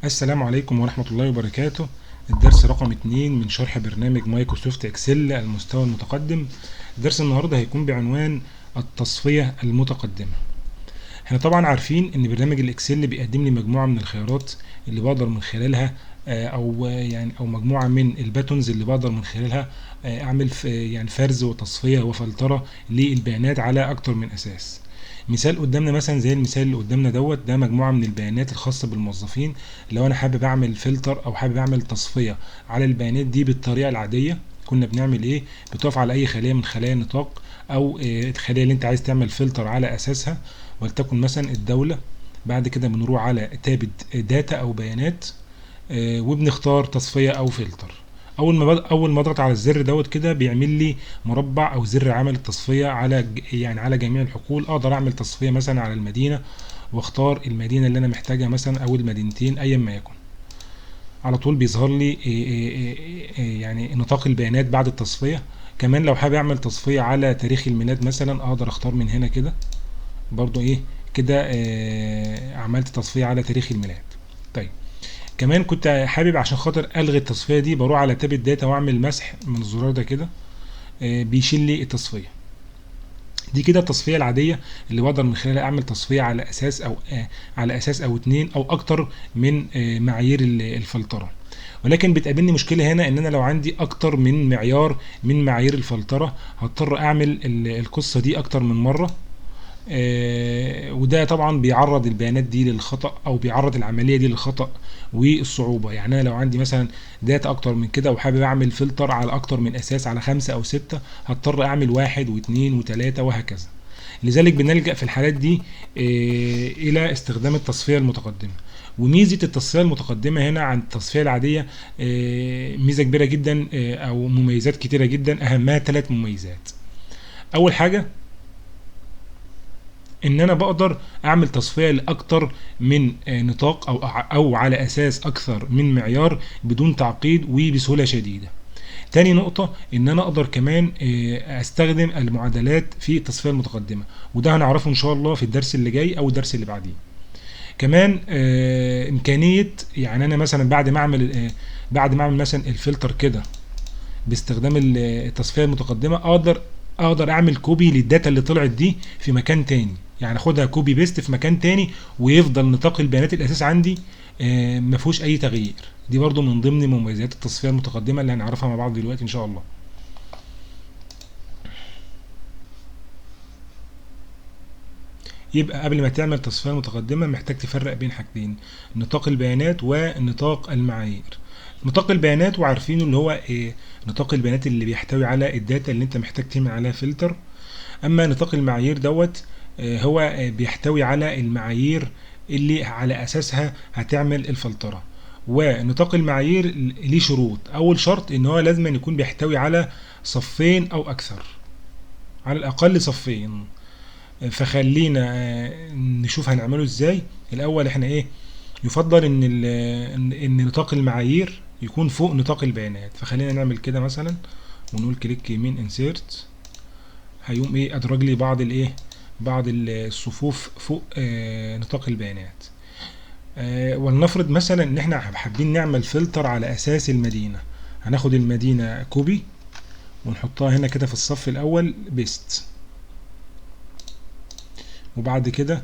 السلام عليكم ورحمة الله وبركاته. الدرس رقم 2 من شرح برنامج Microsoft Excel المستوى المتقدم. درس النهاردة هيكون بعنوان التصفية المتقدمة. احنا طبعا عارفين ان برنامج ال Excel بيقدم لي مجموعة من الخيارات اللي بقدر من خلالها او مجموعة من ال buttons اللي بقدر من خلالها اعمل يعني فرز وتصفية وفلترة للبيانات على اكتر من اساس. مثال قدامنا مثلا زي المثال اللي قدامنا دوت، ده مجموعة من البيانات الخاصة بالموظفين. لو انا حابب اعمل فلتر او حابب اعمل تصفية على البيانات دي بالطريقة العادية كنا بنعمل ايه؟ بتقف على اي خلية من خلايا النطاق او الخلية اللي انت عايز تعمل فلتر على اساسها، ولتكن مثلا الدولة. بعد كده بنروح على tab data او بيانات، وبنختار تصفية او فلتر. اول ما اضغط على الزر دوت كده بيعمل لي مربع او زر عمل التصفية على جميع الحقول. اقدر اعمل تصفية مثلا على المدينة واختار المدينة اللي انا محتاجها مثلا او المدينتين ايا ما يكن. على طول بيظهر لي نطاق البيانات بعد التصفية. كمان لو حابب اعمل تصفية على تاريخ الميلاد مثلا اقدر اختار من هنا كده برضو ايه كده، عملت تصفية على تاريخ الميلاد. كمان كنت حابب عشان خاطر الغي التصفية دي بروح على tab ال data واعمل مسح من الزرار ده كده، بيشيل لي التصفية دي. كده التصفية العادية اللي بقدر من خلالها اعمل تصفية على اساس او، على اساس او اتنين او اكتر من، معايير الفلتره. ولكن بتقابلني مشكلة هنا ان انا لو عندي اكتر من معيار من معايير الفلتره هضطر اعمل القصة دي اكتر من مرة، وده طبعا بيعرض البيانات دي للخطأ او بيعرض العملية دي للخطأ والصعوبة. انا لو عندي مثلا data اكتر من كده وحابب اعمل فلتر على اكتر من اساس على 5 او 6 هضطر اعمل 1 واثنين وثلاثة وهكذا. لذلك بنلجأ في الحالات دي، الى استخدام التصفية المتقدمة. وميزة التصفية المتقدمة هنا عن التصفية العادية، ميزة كبيرة جدا، او مميزات كتيرة جدا، اهمها 3 مميزات. اول حاجة ان انا بقدر اعمل تصفية لاكتر من، نطاق او على اساس اكثر من معيار بدون تعقيد وبسهولة شديدة. تاني نقطة ان انا اقدر كمان، استخدم المعادلات في التصفية المتقدمة، وده هنعرفه ان شاء الله في الدرس اللي جاي او الدرس اللي بعديه. كمان، امكانية، انا مثلا بعد ما اعمل مثلا الفلتر كده باستخدام التصفية المتقدمة اقدر اعمل copy لل data اللي طلعت دي في مكان تاني، يعني اخدها copy paste في مكان تاني ويفضل نطاق البيانات الاساسي عندي، ما فيهوش اي تغيير. دي برضو من ضمن مميزات التصفية المتقدمة اللي هنعرفها مع بعض دلوقتي ان شاء الله. يبقى قبل ما تعمل تصفية متقدمة محتاج تفرق بين حاجتين، نطاق البيانات ونطاق المعايير. نطاق البيانات وعارفينه اللي هو إيه؟ نطاق البيانات اللي بيحتوي على ال data اللي انت محتاج تعمل عليها فلتر. اما نطاق المعايير دوت، هو، بيحتوي على المعايير اللي على اساسها هتعمل الفلترة. ونطاق المعايير ليه شروط. اول شرط ان هو لازم أن يكون بيحتوي على صفين او اكثر، على الاقل صفين. فخلينا، نشوف هنعمله ازاي. الاول احنا ايه، يفضل ان نطاق المعايير يكون فوق نطاق البيانات. فخلينا نعمل كده مثلا ونقول click يمين insert، هيقوم ايه ادرج لي بعض الصفوف فوق، نطاق البيانات. ولنفرض مثلا ان احنا حابين نعمل فلتر على اساس المدينة. هناخد المدينة copy ونحطها هنا كده في الصف الاول paste، وبعد كده،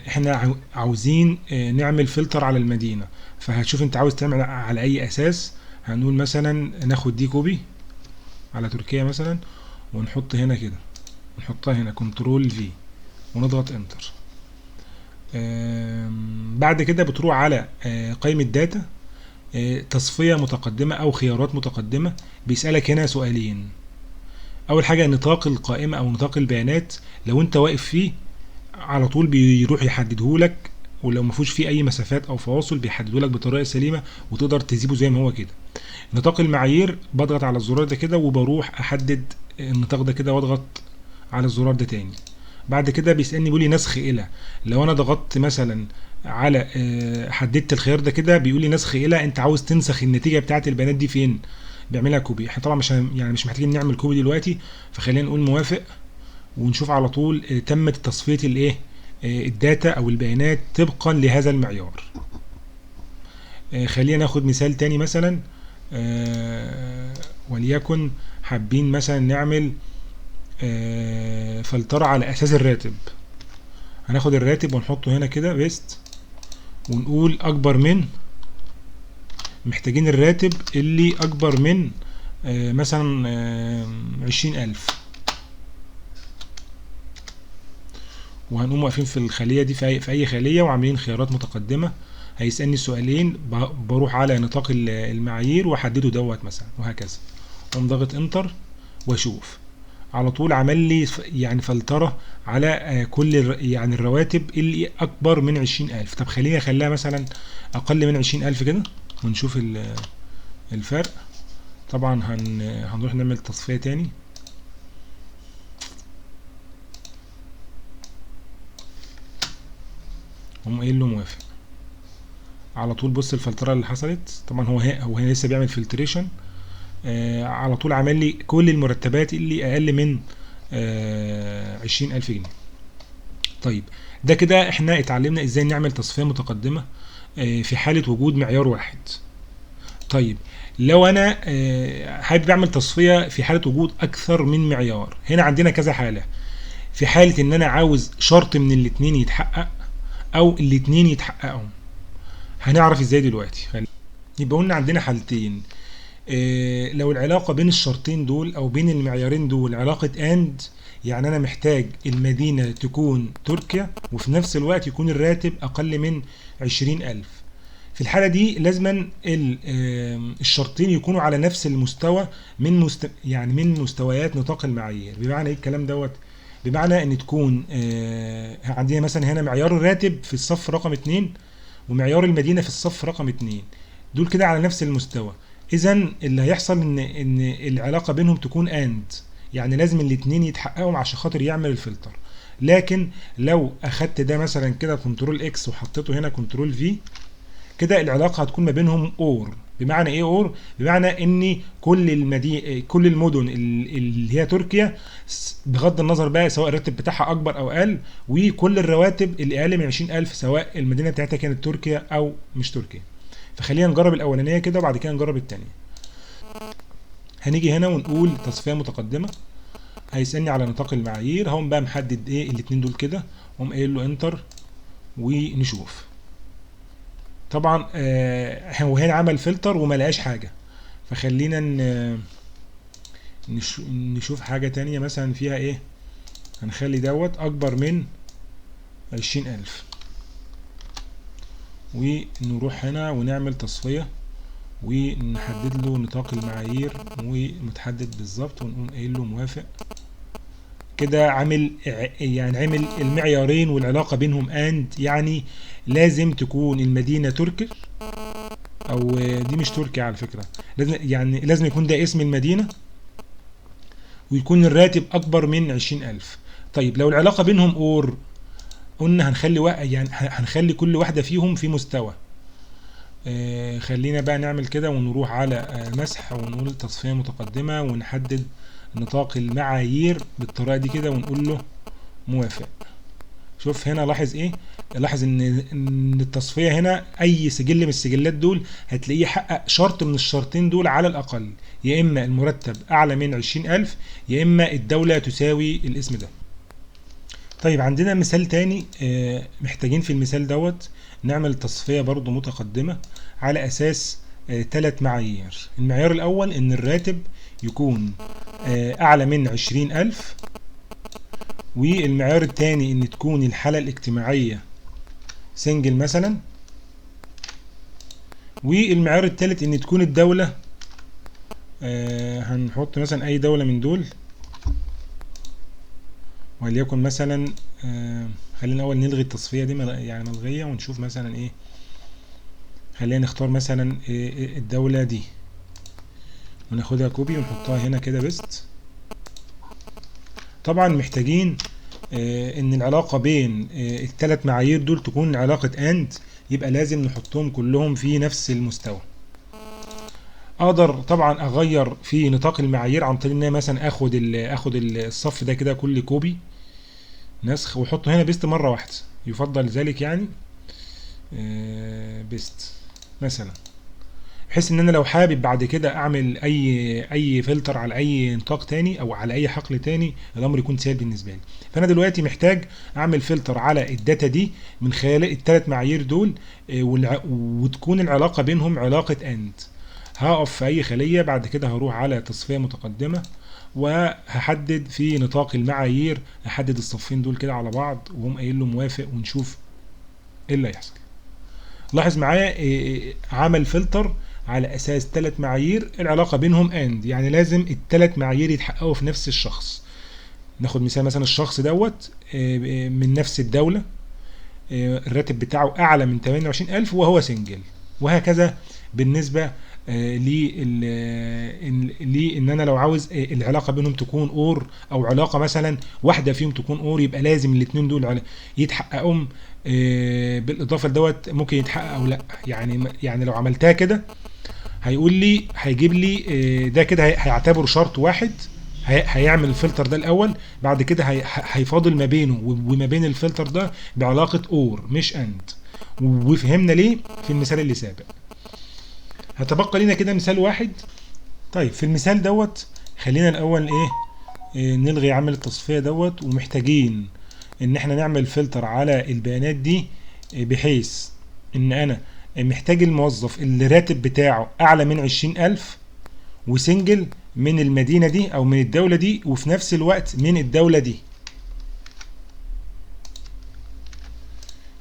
احنا عاوزين، نعمل فلتر على المدينة. فهتشوف انت عاوز تعمل على اي اساس. هنقول مثلا ناخد دي copy على تركيا مثلا ونحط هنا كده، نحطها هنا control V ونضغط enter. بعد كده بتروح على، قائمة data، تصفية متقدمة او خيارات متقدمة. بيسألك هنا سؤالين. اول حاجة نطاق القائمة او نطاق البيانات، لو انت واقف فيه على طول بيروح يحددهولك، ولو ما فيهوش فيه اي مسافات او فواصل بيحددهولك بطريقة سليمة وتقدر تسيبه زي ما هو كده. نطاق المعايير بضغط على الزرار ده كده وبروح احدد النطاق ده كده واضغط على الزرار ده تاني. بعد كده بيسألني بيقول لي نسخ الى. لو انا ضغطت مثلا على، حددت الخيار ده كده بيقول لي نسخ الى، انت عاوز تنسخ النتيجة بتاعت البيانات دي فين؟ بيعملها copy. احنا طبعا مش محتاجين نعمل copy دلوقتي، فخلينا نقول موافق ونشوف على طول، تمت تصفية ال data او البيانات طبقا لهذا المعيار. خلينا ناخد مثال تاني مثلا، وليكن حابين مثلا نعمل فلترة على اساس الراتب. هناخد الراتب ونحطه هنا كده paste، ونقول اكبر من، محتاجين الراتب اللي اكبر من مثلا 20,000، وهنقوم واقفين في الخلية دي في اي خلية وعاملين خيارات متقدمة. هيسألني سؤالين، بروح على نطاق المعايير واحدده دوت مثلا وهكذا، اقوم ضاغط enter واشوف على طول عمل لي يعني فلترة على كل يعني الرواتب اللي اكبر من 20,000. طب خلينا اخليها مثلا اقل من 20,000 كده ونشوف الفرق. طبعا هنروح نعمل تصفية تاني. هم قايل له موافق على طول. بص الفلترة اللي حصلت، طبعا هو هنا لسه بيعمل filtration، على طول عمل لي كل المرتبات اللي اقل من 20,000 جنيه. طيب ده كده احنا اتعلمنا ازاي نعمل تصفية متقدمة في حالة وجود معيار واحد. طيب لو انا حابب اعمل تصفية في حالة وجود اكثر من معيار، هنا عندنا كذا حالة. في حالة ان انا عاوز شرط من الاتنين يتحقق او الاتنين يتحققوا، هنعرف ازاي دلوقتي. يبقى قلنا عندنا حالتين، لو العلاقة بين الشرطين دول او بين المعيارين دول علاقة and، يعني انا محتاج المدينة تكون تركيا وفي نفس الوقت يكون الراتب اقل من 20,000، في الحالة دي لازما الشرطين يكونوا على نفس المستوى من يعني من مستويات نطاق المعايير. بمعنى ايه الكلام دوت؟ بمعنى ان تكون عندنا مثلا هنا معيار الراتب في الصف رقم 2 ومعيار المدينة في الصف رقم 2، دول كده على نفس المستوى. اذا اللي هيحصل ان العلاقة بينهم تكون and، يعني لازم الاتنين يتحققوا عشان خاطر يعمل الفلتر. لكن لو اخدت ده مثلا كده control X وحطيته هنا control V، كده العلاقة هتكون ما بينهم or. بمعنى ايه or؟ بمعنى ان كل كل المدن اللي هي تركيا بغض النظر بقى سواء الراتب بتاعها اكبر او اقل، وكل الرواتب اللي اقل من 20,000 سواء المدينة بتاعتها كانت تركيا او مش تركيا. فخلينا نجرب الاولانية كده وبعد كده نجرب الثانية. هنيجي هنا ونقول تصفية متقدمة، هيسالني على نطاق المعايير، هقوم بقى محدد ايه الاتنين دول كده، واقوم قايل له enter ونشوف. طبعا هو هنا عمل فلتر وما لقاش حاجة، فخلينا نشوف حاجة تانية مثلا فيها ايه. هنخلي دوت اكبر من 20,000 ونروح هنا ونعمل تصفية ونحدد له نطاق المعايير ومتحدد بالظبط، ونقوم قايل له موافق. كده عامل يعني عامل المعيارين والعلاقة بينهم and، يعني لازم تكون المدينة تركي او دي مش تركيا على فكرة، لازم يعني لازم يكون ده اسم المدينة ويكون الراتب اكبر من 20,000. طيب لو العلاقة بينهم or، قلنا هنخلي يعني هنخلي كل واحدة فيهم في مستوى. خلينا بقى نعمل كده ونروح على مسح ونقول تصفية متقدمة ونحدد نطاق المعايير بالطريقة دي كده ونقول له موافق. شوف هنا لاحظ ايه؟ لاحظ ان التصفية هنا اي سجل من السجلات دول هتلاقيه حقق شرط من الشرطين دول على الاقل، يا اما المرتب اعلى من 20,000 يا اما الدولة تساوي الاسم ده. طيب عندنا مثال تاني، محتاجين في المثال دوت نعمل تصفية برضو متقدمة على اساس 3 معايير. المعيار الاول ان الراتب يكون اعلى من 20,000، والمعيار الثاني ان تكون الحالة الاجتماعية single مثلا، والمعيار الثالث ان تكون الدولة هنحط مثلا اي دولة من دول، وليكن مثلا خلينا الاول نلغي التصفية دي يعني ملغية، ونشوف مثلا ايه، خلينا نختار مثلا الدولة دي وناخدها copy ونحطها هنا كده paste. طبعا محتاجين ان العلاقة بين الثلاث معايير دول تكون علاقة and، يبقى لازم نحطهم كلهم في نفس المستوى. اقدر طبعا اغير في نطاق المعايير عن طريق ان انا مثلا اخد الصف ده كده كل copy نسخ واحطه هنا paste مرة واحدة، يفضل ذلك يعني paste. مثلا، بحيث ان انا لو حابب بعد كده اعمل اي فلتر على اي نطاق تاني او على اي حقل تاني الامر يكون سهل بالنسبة لي. فانا دلوقتي محتاج اعمل فلتر على ال data دي من خلال الثلاث معايير دول، وتكون العلاقة بينهم علاقة and. هقف في اي خليه، بعد كده هروح على تصفية متقدمة وهحدد في نطاق المعايير، هحدد الصفين دول كده على بعض وهم قايل له موافق، ونشوف ايه اللي هيحصل. لاحظ معايا عمل فلتر على اساس 3 معايير العلاقة بينهم and، يعني لازم الثلاث معايير يتحققوا في نفس الشخص. ناخد مثال مثلا الشخص دوت من نفس الدولة، الراتب بتاعه اعلى من 28000 وهو single، وهكذا. بالنسبة لان انا لو عاوز العلاقة بينهم تكون or، او علاقة مثلا واحدة فيهم تكون or، يبقى لازم الاثنين دول يتحققوا. بالاضافة لدوت ممكن يتحقق او لا، يعني لو عملتها كده هيقول لي، هيجيب لي ده كده هيعتبره شرط واحد، هيعمل الفلتر ده الاول، بعد كده هيفاضل ما بينه وما بين الفلتر ده بعلاقة or مش and. وفهمنا ليه في المثال اللي سابق. هتبقى لنا كده مثال واحد. طيب في المثال دوت خلينا الاول ايه نلغي عمل التصفية دوت، ومحتاجين ان احنا نعمل فلتر على البيانات دي بحيث ان انا محتاج الموظف اللي الراتب بتاعه اعلى من 20000 و single من المدينة دي او من الدولة دي، وفي نفس الوقت من الدولة دي.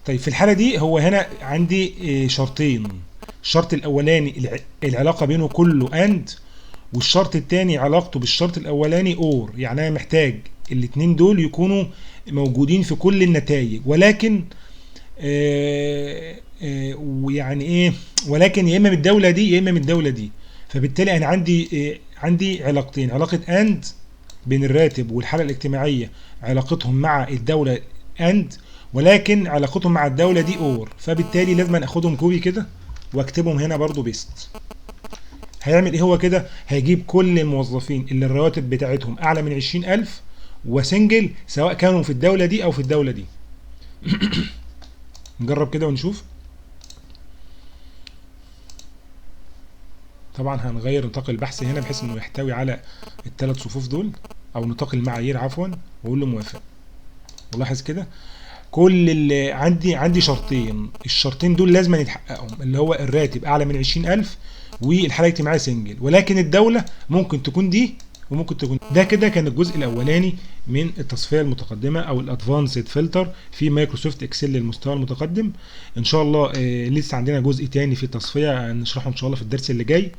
طيب في الحالة دي هو هنا عندي شرطين، الشرط الاولاني العلاقة بينه كله and، والشرط الثاني علاقته بالشرط الاولاني or، يعني انا محتاج الاثنين دول يكونوا موجودين في كل النتائج، ولكن ويعني ايه، ولكن يا اما من الدولة دي يا اما من الدولة دي. فبالتالي انا عندي علاقتين، علاقة and بين الراتب والحالة الاجتماعية علاقتهم مع الدولة and، ولكن علاقتهم مع الدولة دي or، فبالتالي لازم اخدهم copy كده واكتبهم هنا برضو paste. هيعمل ايه هو كده؟ هيجيب كل الموظفين اللي الرواتب بتاعتهم اعلى من 20000 و single، سواء كانوا في الدولة دي او في الدولة دي. نجرب كده ونشوف. طبعا هنغير نطاق البحث هنا بحيث انه يحتوي على الثلاث صفوف دول، او نطاق المعايير عفوا، واقول له موافق. ولاحظ كده كل اللي عندي شرطين، الشرطين دول لازم يتحققهم، اللي هو الراتب اعلى من 20000 والحالة الاجتماعية single، ولكن الدولة ممكن تكون دي وممكن تكون ده. كده كان الجزء الاولاني من التصفية المتقدمة او ال advanced filter في Microsoft Excel للمستوى المتقدم. ان شاء الله لسه عندنا جزء تاني في التصفية نشرحه ان شاء الله في الدرس اللي جاي.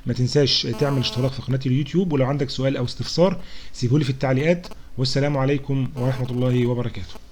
ما تنساش تعمل اشتراك في قناة اليوتيوب، ولو عندك سؤال او استفسار سيبهولي في التعليقات. والسلام عليكم ورحمة الله وبركاته.